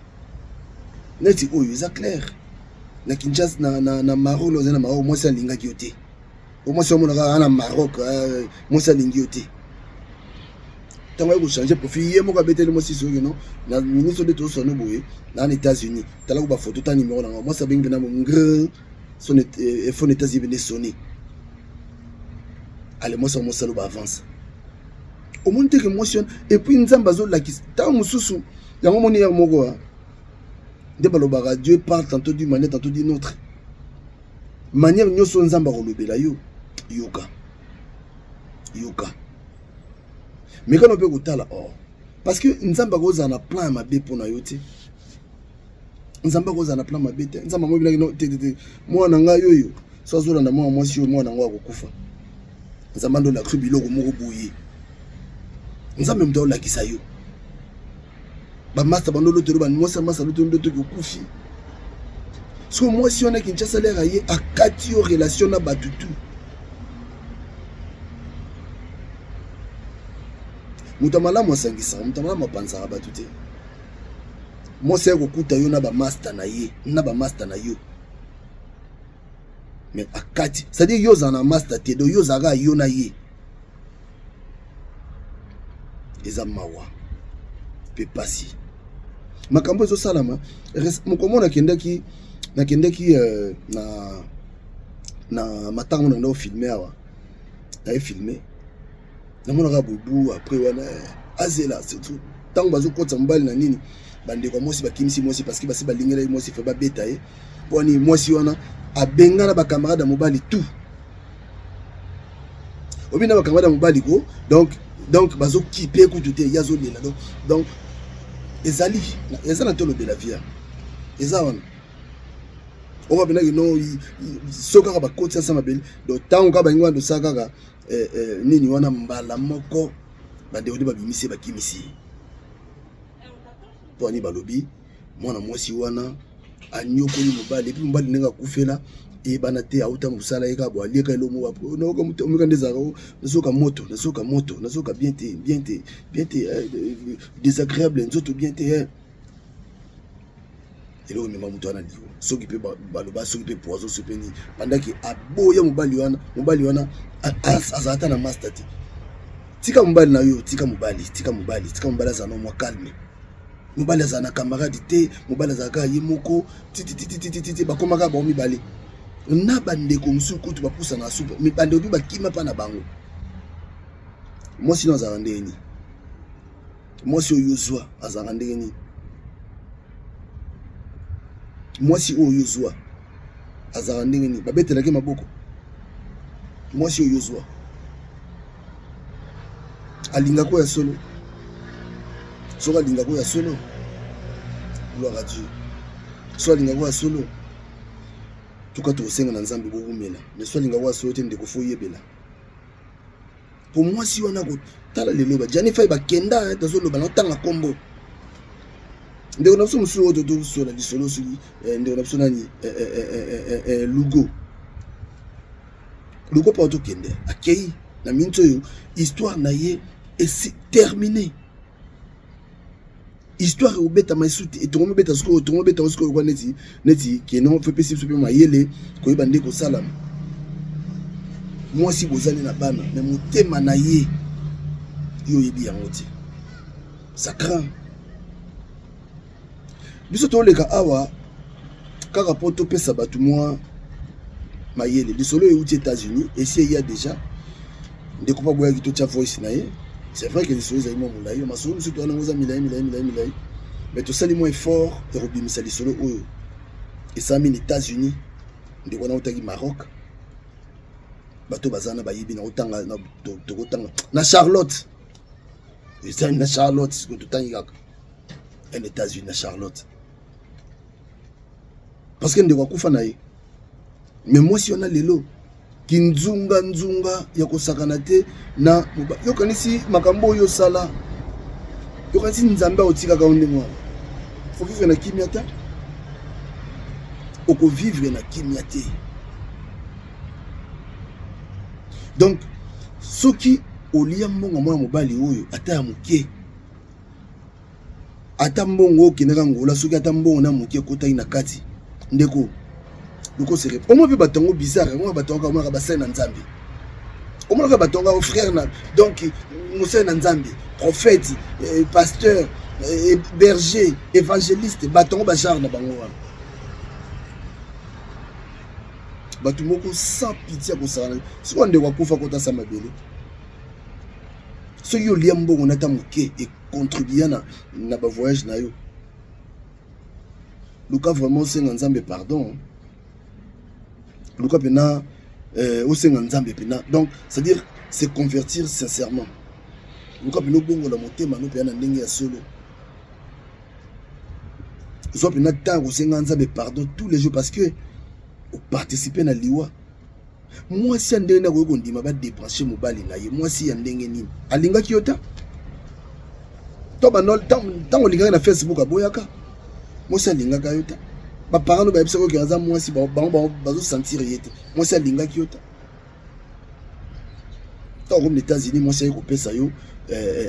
Neti oyo eza clair na Kinshasa, na Maroc, oza na Maroc, mwasi alingaki yo te. O mwasi omona kaka na Maroc, mwasi alingi yo te. Ntango aye kochange profil, ye moko abeteli mwasi soki no na ministre nde tozosana boye na na États-Unis, talako bafoto ta nimero na nga. Mwasi abengi mpena ngr son phone États-Unis pene sonné. Ale mwasi yango mosala ba avance, omoni teke mwasi wana. Et puis Nzambe azolakisa ntango mosusu yango. Omoni yere moko nde balobaka: Dieu parle tantôt d'une manière, tantôt d'une autre manière. Nyonso Nzambe akolobela yo, yoka, yoka, mekano mpe kotala or, parce que Nzambe akozala na plan ya mabe mpo na yo te. Nzambe akozala na plan mabe te. Nzambe amobilaki no te, te, te. Mwana ngai oyo so azolanda mwana mwasi oyo, mwana yango akokufa. Nzambe ando olakisa biloko moko boye. Nzambe moto aolakisa yo bamasta bando olotelo bamwasi ya masta alotelo ndoto okufi. Soki mwasi wana Kinshasa lere ye akati yo relation na bato tu, moto ya malamu asangisaka, moto ya malamu apanzaka bato te. Mwasi aye kokuta yo na bamasta na ye, na bamasta na yo, mais akati, c'est-à-dire yo ozala na master te, donc yo ozalaka yo na ye. Eza mawa mpe pasi makambo ezosalama. Mokomo nakendaki na matango na ndako filme awa, naye filme, namonaka bubu. Après wana azela, surtout ntango bazokotisa mobali na nini, bandeko ya mwasi bakimisi mwasi, parce que basi balingelaki mwasi fe babeta ye. Mpo wani mwasi wana abengana bacamarade ya mobali tout, obi na bacamarade ya mobali ko. Donc bazokipe kutu te, ye azolela. Donc ezali eza na tolobela via eza wana oyo babendaki no so kaka bakoti asa mabele. Donc ntango kaka balingi wana tosala kaka nini wana, mbala moko bandeko nde babimisi ye, bakimisi ye. Mpo ani balobi mwana mwasi wana anyokoli mobali, et puis mobali ndenge akufela eyebana te. Auta mosala, ye kaka bo alieka eloko moko, omeka nde ezalaka: nazoka moto, nazoka moto, nazoka bien te, bien te, bien te, désagréable, nzoto bien te. Eloko emema moto wana liwa, soki mpe baloba, soki mpe poison, soki mpe nini, bandaki aboya mobali wana. Mobali wana azala ata na master te. Tika mobali na yo, tika mobali, tika mobali, tika mobali azala na mwa calme. Mobali azala na camarade te, mobali azalaka ye moko titititititi. Bakomaka bango mibale na bandeko mosusu kutu bapusana supu, me bandeko mpe bakima mpa na bango. Mwasi no azalaka ndenge nini? Mwasi oyo ozwa azalaka ndenge nini? Mwasi oyo ozwa azalaka ndenge nini? Babetelaki maboko. Mwasi oyo ozwa alingaka oyo ya solo? Soki alingaka oyo ya solo, gloire à Dieu. So alingaka oyo ya solo, tuka tokosenga na Nzambe bowumela. Mais so alingaka oyo ya solo te, ndeko, fo oyebela po mwasi wana kotala lelo bajani fai bakenda. Tozoloba na otanga nkombo ndeko na biso mosusu oyo tosola lisolo, soki ndeko na biso nani, Lugo, Lugo mpo tokende akei na miniti oyo, histoire na ye esi terminé. Histoire ekobetama esu te. Etongo mobeta sikoyo, tongo mobeta sikoyo kwa neti keno fo epesi biso mpe mayele koyeba nde kosalama. Mwasi bozali na bana, me motema na ye yo oyebi yango te, ça craint. Biso toleka awa kaka mpo topesa bato mwa mayele. Lisolo euti États-Unis, esi eya déjà. Ndeko mpo aboyaki totya voice na ye. C'est vrai que lisolo ezali mwa molai, masolo mosusu towana yango eza milai, milai, milai, milai, mais tosali mwa effort ya kobimisa lisolo oyo esalami na États-Unis. Ndeko wana autaki Maroc. Bato baza na bayebi na kotanga, tokotanga na Charlotte, ezali na Charlotte. Sikoyo totangi kaka na États-Unis, na Charlotte, parce que ndeko akufa na ye. Me mwasi wana lelo kinzunga-nzunga ya kosakana te na yokanisi makambo oyo osala, yokanisi Nzambe aotikaka yo ndenge wana. Faut vivre na kimia te, okovivre na kimia te. Donc soki olia mbongo mwana mobali oyo, ata ya moke, ata mbongo okendaka Ngola, soki ata mbongo na moke ekotaki na kati, ndeko, lokosere omoi mpe bato yango bizarre yango. Bato yango kamonaka basali na Nzambe. Omonaka bato yango frère na donc mosali na Nzambe, prophète, pasteur, berger, évangéliste, bato yango bagenre na bango wana. Bato moko sans pitié ya kosakana. Sikoyo ndeko akufa kota sa mabele. Soki olia mbongo na ata moke econtribua na ba voyage na yo. Luka vraiment osenga Nzambe pardon. Luka pena osenga Nzambe pena. Donc, c'est-à-dire se convertir sincèrement. Luka pena obongola motema no pena na ndenge ya solo. Zwa pena temps kosenga Nzambe pardon tous les jours parce que oparticiper na liwa. Mwasi ya ndenge nini akoki kondima ba débrancher mobali na ye? Mwasi ya ndenge nini? Alingaki yo ta? To bando ntango olingaki na Facebook aboyaka. Mwasi alingaka yo ta. Ba parents no bayebisaka yo aza mwasi, bango bazosentir ye te. Mwasi alingaki yo ta. Ntango okomi na États-Unis, mwasi aye kopesa yo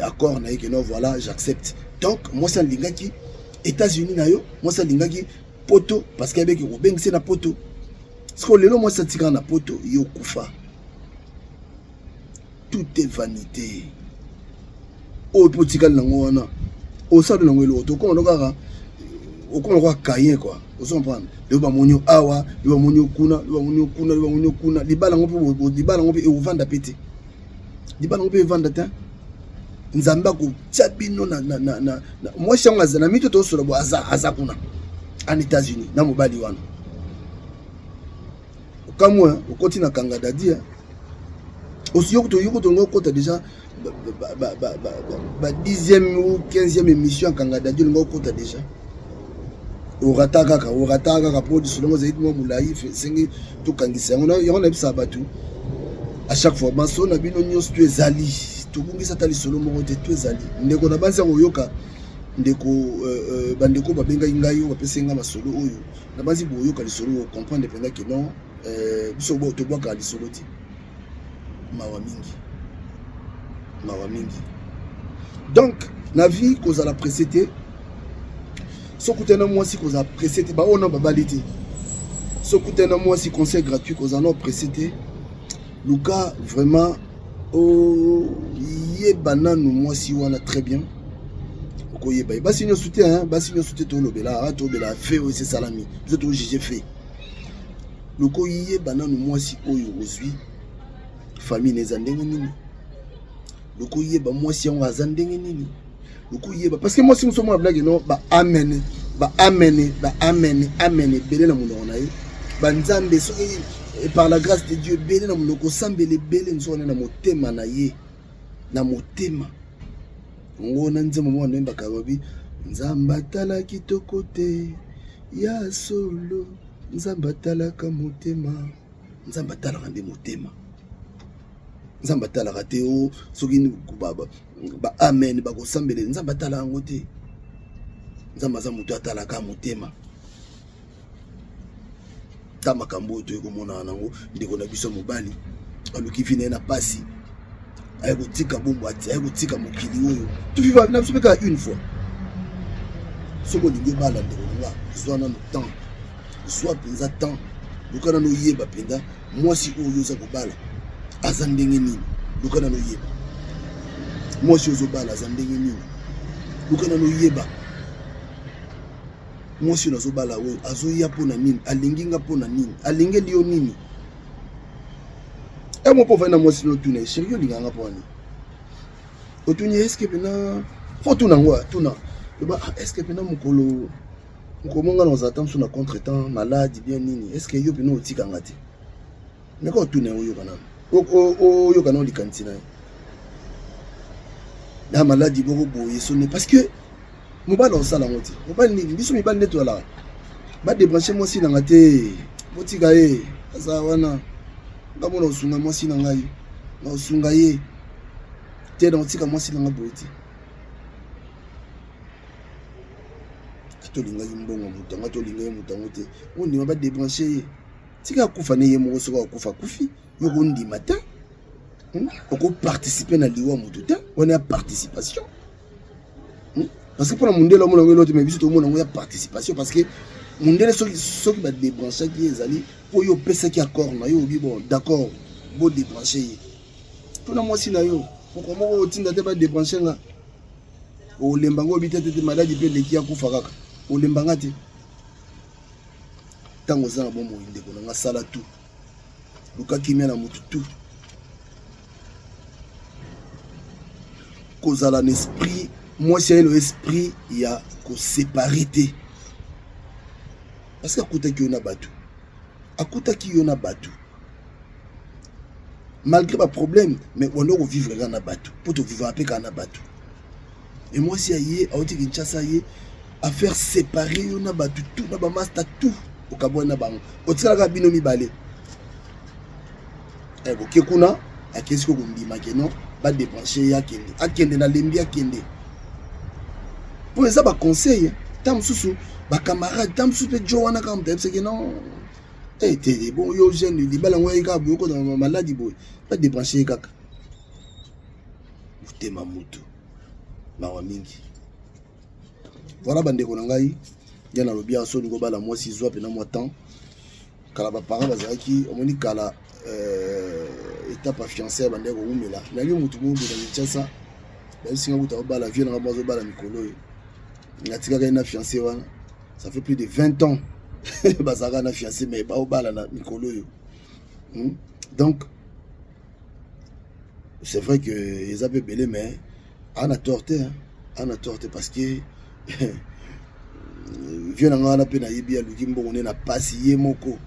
accord na ye ke non, voilà, j'accepte. Donc mwasi alingaki États-Unis na yo, mwasi alingaki poto parce que ayebeki kobengisa na poto. Sikoyo lelo mwasi atikala na poto, yo okufa. Tout est vanité. Oyo mpe otikali nango wana, osali nango eloko te, okoma kaka, okoma kaka caïen quoi. Ozo comprendre? Lelo bamoni yo awa, lelo bamoni yo kuna, lelo bamoni yo kuna, lelo bamoni yo kuna. Libala yango mpe, libala yango mpe ekovanda mpe te. Libala yango mpe evanda te. Nzambe akotia bino na mwasi yango aza na mito tosola bo aza kuna en États-Unis na mobali wana. Okamwa okoti na kanga dadi osiyoko tongo okota déjà ba 10e ou 15e émission ya kanga dadi, olinga okota déjà, orata kaka, orata kaka mpo lisolo yango ezali mwa molai, esengi tokangisa yango. Yango nayebisaka bato à chaque fois, masolo na bino nyonso to ezali, tobungisa ata lisolo moko te, to ezali. Ndeko na banzi ya koyoka ndeko, bandeko babengaki ngai oyo bapesi ngai masolo oyo, na banzi boyoka lisolo, ocomprendre mpenza ke non, biso tobwakaka lisolo te. Mawa mingi, mawa mingi. Donc na vie, kozala pressé te. Soki okutani na mwasi, kozala pressé te. Baoyo na babali te, soki okutani na mwasi, conseil gratuit, kozala na pressé te. Luka vraiment oyeba nanu mwasi wana très bien. Okoyeba ye. Basi nyonso te, basi nyonso te. Tolobela, tolobela fait oyo esesalami, biso tojuge fait. Luka oyeba nanu mwasi oyo ozwi, famille na eza ndenge nini. Luka oyeba mwasi yango aza ndenge nini. Luka oyeba, parce que mwasi mosusu omona blage no, ba amen, ba amen, ba amen, amen ebele na monoko na ye, banzambe soki par la grâce de Dieu ebele na monoko, osambela ebele, nzokana na motema na ye, na motema ngo na nzembo moko nayembaka, babi Nzambe atala kitoko te ya solo, Nzambe atalaka motema. Nzambe atalaka nde motema. Nzambe atalaka te o soki ba amen bakosambela. Nzambe atalaka yango te. Nzambe aza moto atalaka motema. Ta makambo oyo toyei komonana nango, ndeko na biso mobali aluki vie na ye na pasi, aye kotika bombo, aye kotika mokili oyo toviva na biso mpe kaka une fois. Soki olingi obala, ndeko na nga, zwa nano temps, zwa mpenza temps, luka nano oyeba mpenza mwasi oyo oza kobala aza ndenge nini. Luka nano oyeba mwasi oyo ozobala aza ndenge nini. Luka nano oyeba mwasi oyo nazobala oyo azoya mpo na nini, alingi nga mpo na nini, alingeli yo nini. Mo mpo ofandi na mwasi, no tuna ye: "Chéri, olinga nga mpo nini?" Otuni ye: "Est-ce pena fo tuna yango?" Tuna, loba: "Est-ce pena mokolo mokolo monga na ozala ta mosu na contretemps, malade bien nini, est-ce yo pena otikanga te?" Meka otuna ye, oyoka nano, oyoka nano likanisi na ye na maladi moko boye soni, parce que mobali osala yango te. Mobali nini? Biso mibali nde toyalaka badébranche mwasi nanga te. Botika ye aza wana, nga mona osunga mwasi na ngai, na osunga ye te, na otika mwasi nanga boye te. Atolingaki mbongo moto yango, atolingaki moto yango te. Ondima badébranche ye, tika akufa ne ye moko. Soki akufa, akufi. Yo kondima te, okoparticipe na liwa moto te. Wana ya participation, parce que mpona mondele omona yango elo te, mais biso tomona yango ya participation, parce que mondele soki badébranchaki ye, ezali mpo yo opesaki accord na yo, obi: "Bon, d'accord, bodébranche ye." Tuna mwasi na yo moko moko otinda te badebranche nga, olemba ngo obi te te maladi mpe eleki akufa kaka, olemba nga te. Ntango oza na bomoi ndeko na nga, sala tout, luka kimia na motu tout, kozala na esprit mwasi ayelo esprit ya kosepare te, parce que akutaki yo na bato, akutaki yo na bato malgré ba problème, mais wanda kovivre kaka na bato, mpo tovivaka mpe kaka na bato. E mwasi ya ye auti Kinshasa, ye affaire séparé yo na bato tout, na bamasta tout, okabwani na bango, otikalaka bino mibale. Eh, boke kuna, akei siko kondima ke non, badébranche ye, akende, akende, nalembi, akende. Mpo eza baconseil ta mosusu, bacamarade ta mosusu mpe jo wana kaka moto ayebisaki non. Eh, te bon, yo jeune, libala yango yai kaka boye, okota maladi boye, badébranche ye kaka. Motema motu mawa mingi. Voilà, bandeko na ngai, ya nalobi awa, so olingi obala mwasi, zwa mpena mwa temps. Kala baparent bazalaki, omoni, kala étape ya fiancé bandeki kowumela. Nayebi motu moko boye na Kinshasa, bayebisinga kuta obala vie nanga, mo azobala mikolo oyo, natikaka ye na fiancé wana, ça fait plus de 20 ans bazalaka na fiancé, mais baobala na mikolo oyo. Donc c'est vrai que eza mpe ebele, mais ana tort te, ana tort te, parce que vie na nga wana mpe nayebi, aluki mbongo nde na pasi, ye moko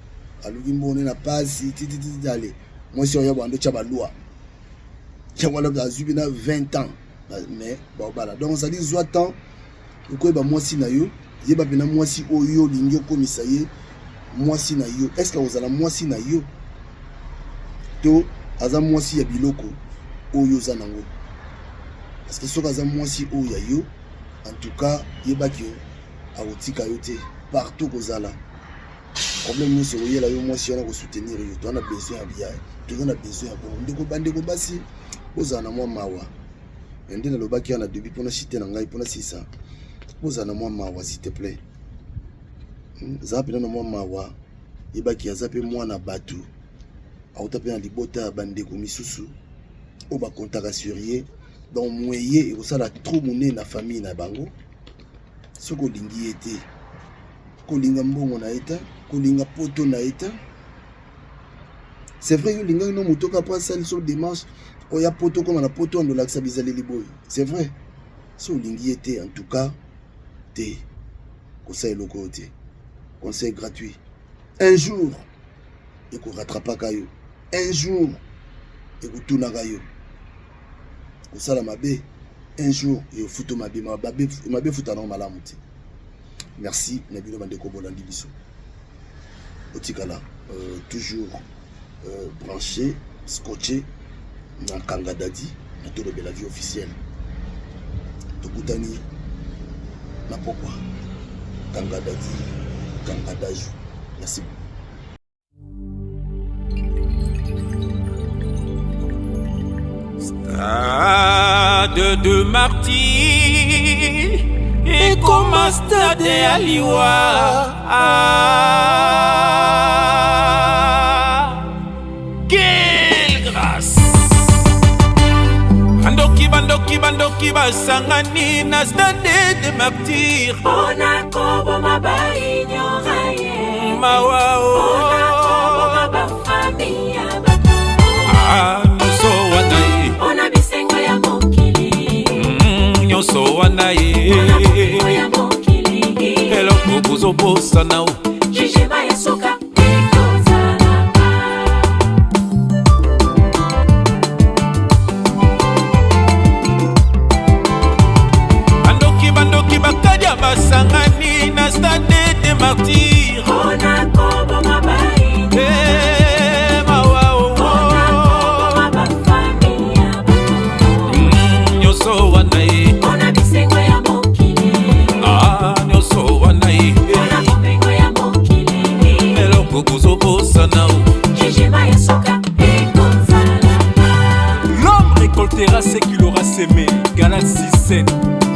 aluki mbongo nde na pasi titititi. Ale mwasi oyo bando tya balwa yango wana, azwi bina 20 ans, mais baobala. Donc ozali zwa temps okoyeba mwasi na yo, yeba mpena mwasi oyo olingi okomisa ye mwasi na yo. Est ce que akozala mwasi na yo to aza mwasi ya biloko oyo oza nango? Parce que soki aza mwasi oyo ya yo, en tout cas yebaki yo akotika yo te. Partout kozala problème nyonso ekoyela yo, mwasi wana kosoutenir yo. Toza na besoin ya, toza na besoin ya bongo. Ndeko, bandeko basi, bozala na mwa mawa. Nde nalobaki wana début mpona chite na ngai, mpona sisa, bozala na mwa mawa, s'il te plaît. Zala mpena na mwa mawa, yebaki aza mpe mwana bato, auta mpe na libota ya bandeko misusu oyo bakontaka sur ye. Donc moye ekosala trop monene na famille na bango. Soki olingi ye te, kolinga mbongo na ye te, kolinga poto na ye te. C'est vrai, yo olingaki no moto kaka po asali so démarche oya poto, okoma na poto, ando olakisa bizaleli boye. C'est vrai, so olingi ye te, en tout cas te, kosala eloko oyo te. Conseil gratuit: un jour ekorattrapaka yo, un jour ekotunaka yo. Kosala mabe, un jour efuta mabe, mabe efuta nango malamu te. Merci na bino bandeko bolandi biso. Otikala toujours branché, scotché na Kanga Dadi na Tolobela Vie officielle. Tokutani na pokwa. Kanga Dadi, Kanga Daju, merci beaucoup. Stade de Martyr ekoma stade ya liwa. Ah, quelle grâce! Bandoki, bandoki, bandoki basangani na stade de Martyr mpona koboma baignora ye. Mawa o. Mpona koboma bafamille ya bato. Ah, nyonso wana ye. Mpona bisengo ya mokili. Nyonso wana ye. Mpona bomengo ya mokili. Eloko bozobosana o. Jugement ya suka ekozala. Bandoki, bandoki bakadia basangani na stade de Martyr mpona koboma baigno. Eh, mawa o. Mpona koboma bafamille ya bato. Nyonso wana ye. Mpona bisengo ya mokili. Ah, nyonso wana ye. Mpona bomengo ya mokili. Eloko bozobosana o. Jugement ya suka ekozala. L'homme récoltera ce qu'il aura semé. Galates 6, 7.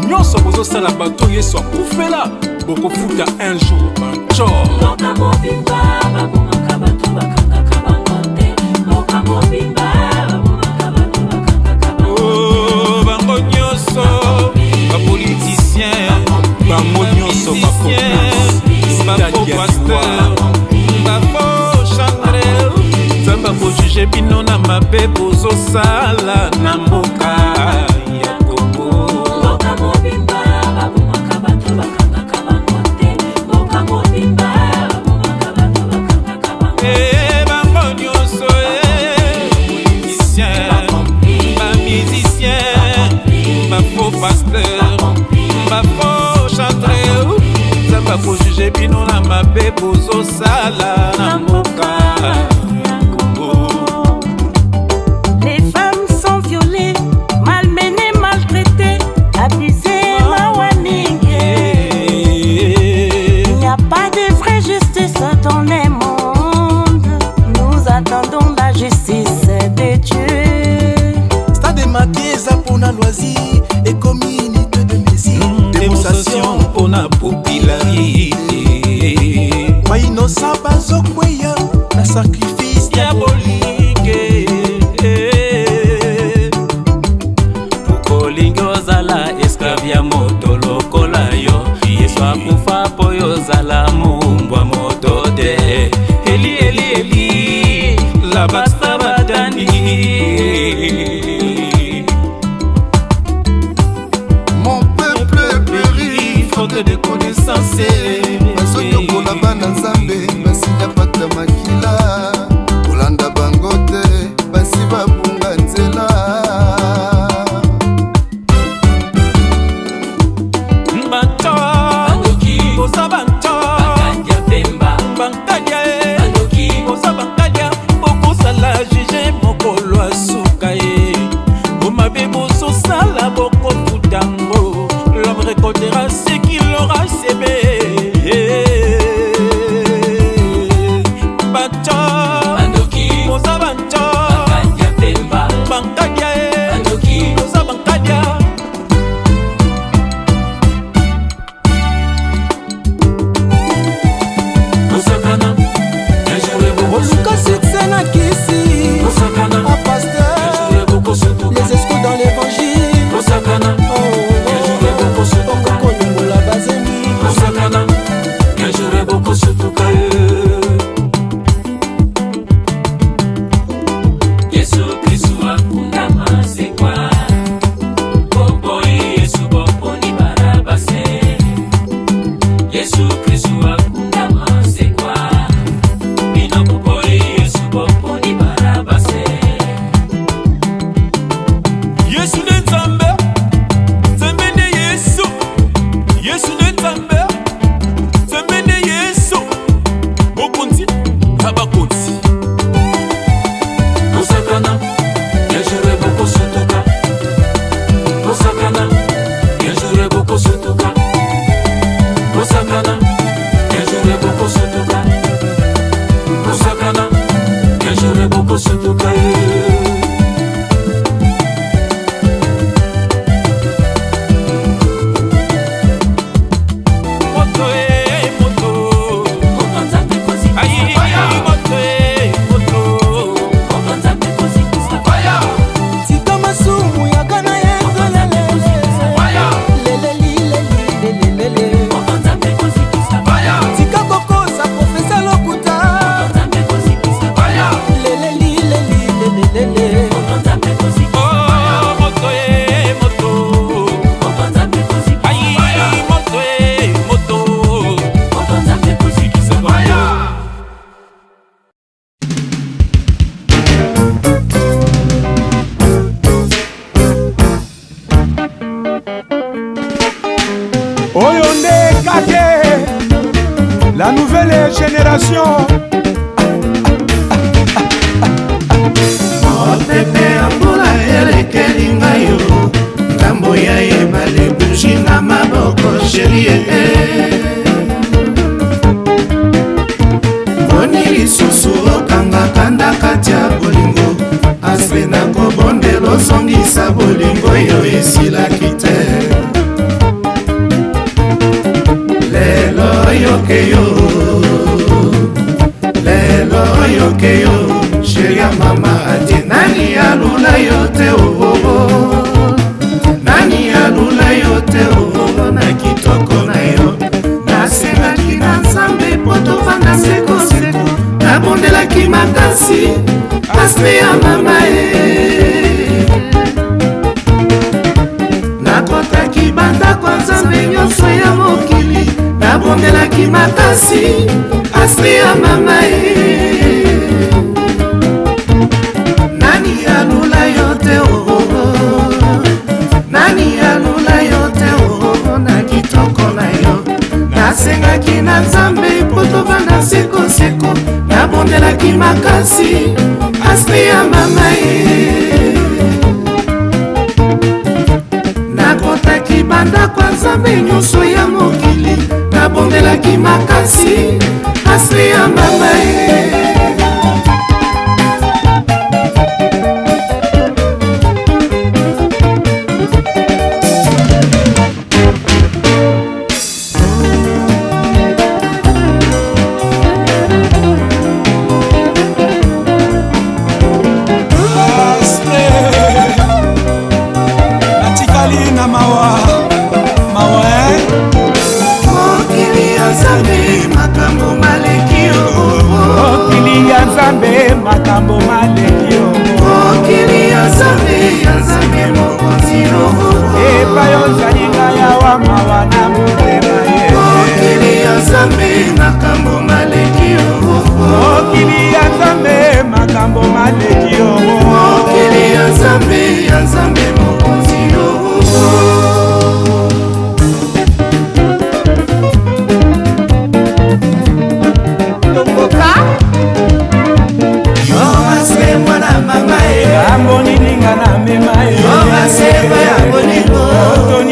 Nyonso bozosala bato Yesu akufela, bokofuta un jour bancor. Mboka mobimba babomaka bato, bakangaka bango te. Mboka mobimba babomaka bato. akojuge bino na mabe bozosala na mboka ya Kongo. Mboka mobimba babomaka bato bakangaka bango te. Mboka mobimba babomaka bato bakangaka bango te. Eh, bango nyonso, eh, politicien, bamusicien, bafaux pasteur, bafaux chantre, nzambe akojuge bino na mabe bozosala na mboka ya Kongo. Les femmes sont violées, malmenées, maltraitées, abusées, mawa mingi. Il n'y a pas de vraie justice dans le monde. Nous attendons la justice de Dieu. Stade Martyrs eza mpona loisir, ekomi unité de mesure. Démonstration mpona popularité. Bainosa bazokweya na sacrifice diabolique. Okolingi ozala esclave ya moto lokola yo. Yesu akufa mpo yo ozala mombwa moto te. Eli, eli, eli, lama sabatani. Mon peuple périt faute de connaissance. Bazonyokola bana Nzambe, basinya pata makila. Kolanda bango te, basi babunga nzela. Bato boza banto, bankadia e, boza bankadia, bokosala juge mokolo asuka ye. Bomabe bozosala, bokofutango. L'homme récoltera ce qu'il aura semé. Bato boza banto, bankadia e, boza bankadia. Oluka succès na kisi pasteur, les escrocs dans l'évangile. Okokolongola bazemi. Yesu Kristu akundama sekwa, boboyi Yesu, boponi Barabase. Yesu Kristu akundama sekwa, bino boboyi Yesu, boponi Barabase. Yesu nde Nzambe, Nzambe nde Yesu. Yesu nde Nzambe, Nzambe nde Yesu, mokonzi na bakonzi. Bosakana, un jour bokosutuka. Bosakana, un jour bokosutuka. Bosakana, un jour bokosutuka. Bosakana, un jour bokosutuka. Moto e, moto. Ai, moto e, moto. Tika masumu yaka na Yesu, lelelilelilelelele. Tika kokosa profesa lokuta, lelelilelilelelele. Oh, moto e, moto. Ai, moto e, moto. Zikisa moto. Oyo nde kake la nouvelle génération. Mopepe ya mbula elekeli ngai yo, ngambo ya ebale, bougie na maboko, chérie. Boni lisusu okangaka ndakati ya bolingo? Aspe na kobondela, ozongisa bolingo oyo esilaki te. Lelo oyoke yo, lelo oyoke yo, chérie ya mama ati. Nani alula yo te oo? Nani alula yo te oo? Na kitoko na yo, nasengaki na Nzambe mpo tovanda sekoseko. Nabondelaki makasi. Asli ya mama e. Nakotaki bandako ya Nzambe nyonso ya mokili, nabondelaki makasi. Asli ya mama e. Nani alula yo te oh, oh, oh. Nani alula yo te oh, oh, na kitoko na yo. Nasengaki na Nzambe mpo tovanda sekoseko, nabondelaki makasi. Asli ya mama e. Nakotaki bandako ya Nzambe nyonso ya mokili, nabondelaki makasi. Asli ya mama e. Natikali na mawa mawa eh? Mokili ya Nzambe makambo maleki yo. Mokili ya Nzambe makambo maleki yo. Mokili ya Nzambe, ya Nzambe mokonzi yo. Epai ozali ngai awa mawa na motema ye. Mokili ya Nzambe makambo maleki yo. Mokili ya Nzambe makambo maleki yo. Mokili ya Nzambe, ya Nzambe mokonzi yo. Tokoka Yo ase mwana mama e. Ambo nini nga na mema ye. Yo ase ya bolingo. Moto